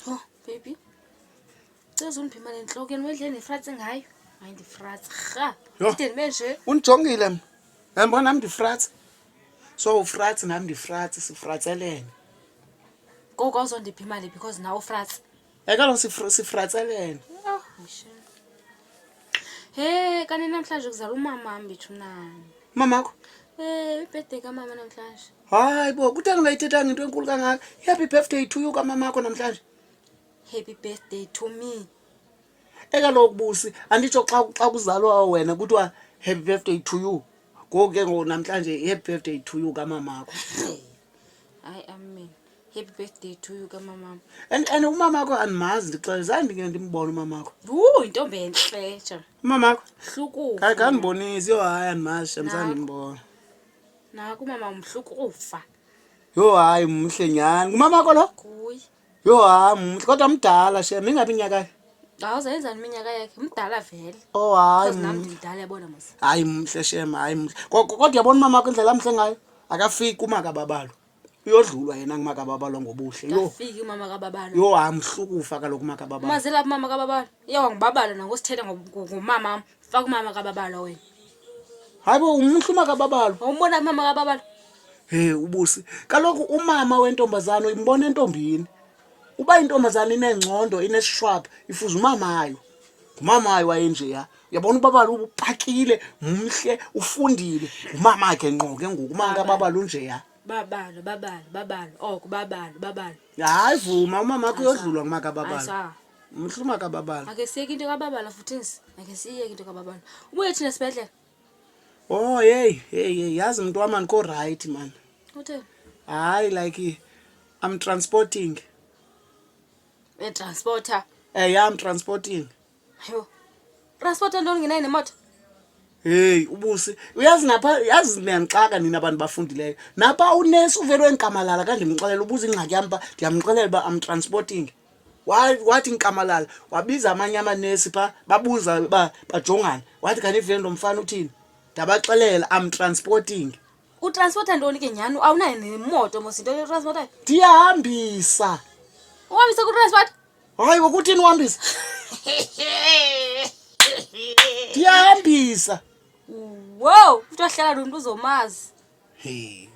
Yho, baby. Ceza undiphe imali entlokeni wedle nefratsi ngayo. Hayi ndifratsi. Rha. Yho. Ndide ndibe nje. Undijongile mna. Yambona nam ndifratsi. So ufratsi nam ndifratsi sifratselene. Ngoku awuzondipha imali because nawe ufratsi. Eh kaloku sifratselene. Oh, hayi He, kanti namhlanje kuzala umama mbethunani. Mamakho? Eh, ibirthday kamama namhlanje. Hayi bo, kutheni ungayithethanga into enkulu kangaka? Happy birthday to you kamamakho namhlanje. Happy birthday to me. Ekaloku Busi, anditsho xa kuzalwa wena kuthiwa happy birthday to you. Ngoku ke ngoku namhlanje happy birthday to you kamamakho. Hayi amen. Happy birthday to you kamamam. And umamakho andimazi, ndixele zange ndike ndimbone umamakho. Yhu, intombi entle ja. Umamakho? Hlukufa. Hayi kandibonisi, yho hayi andimazi shem zange Naku. ndimbone. Naku umama umhlukufa. Yho hayi mhle nyhani. Ngumamakho lo? Kuye. Yho hayi mhle kodwa mdala shem, ingaphi iminyaka yakhe? Awuzayenzani iminyaka yakhe, mdala vele. Oh hayi. Because nam Mhle. ndimdala yabona mos. Hayi mhle shem, hayi mhle. Kodwa uyabona umamakho indlela amhle ngayo? Akafiki kumakababalo. Uyodlulwa yena ngumakababalo ngobuhle. Yho. Kafiki umama kababalo. Yho hayi mhlukufa kaloku umakababalo. Umazela apha umama kababalo. Iye wangibabala nangosithetha ngomama. Faka umama kababalo wena. Hayi bo umhle umakababalo. Awumbona umama kababalo? He uBusi, kaloku umama wentombazana uyimbona entombini. Uba intombazana inengcondo, inesishwapha, ifuza umamayo. Ngumamayo wayenjeya. Uyabona ubabalo upakile, mhle, ufundile. Ngumamakhe ngqo ke ngoku, umama kababalo unjeya. Babalo, babalo, babalo, oko babalo, babalo. Hayi vuma, umamakho uyodlulwa ngumakababalo. Ayisa. Mhle umakababalo. Ake siyeke into kababalo futhisi. Ake siyeke into kababalo. Ubuye thina esibhedlela. Oh hey, hey, hey, yazi mntu wam andikho right man. Utheni? Hayi like I'm transporting. Etransporter. Eh yeah, I'm transporting. Hayo. Transporter ntoni ngenayo nemoto? Hey uBusi, uyazi napha yazi niyandixaka nina abantu bafundileyo. Napha unesi uvele wenkamalala kanje ndimxelela ubuza ingxaki yam pha, ndiyamxelela uba I'm transporting. Wathi nkamalala, wabiza amanye amanesi pha, babuza uba bajongane. Wathi kanti lo mfana uthini? Ndabaxelela I'm transporting. Utransporta ntoni ke nyhani? Awunayo nemoto mos into yotransportayo? Ndiyahambisa. Uhambisa kutransport? Hayi ngokuthini uhambisa? Ndiyahambisa. Wow, futhi wahlala lo mntu uzomazi. Hey.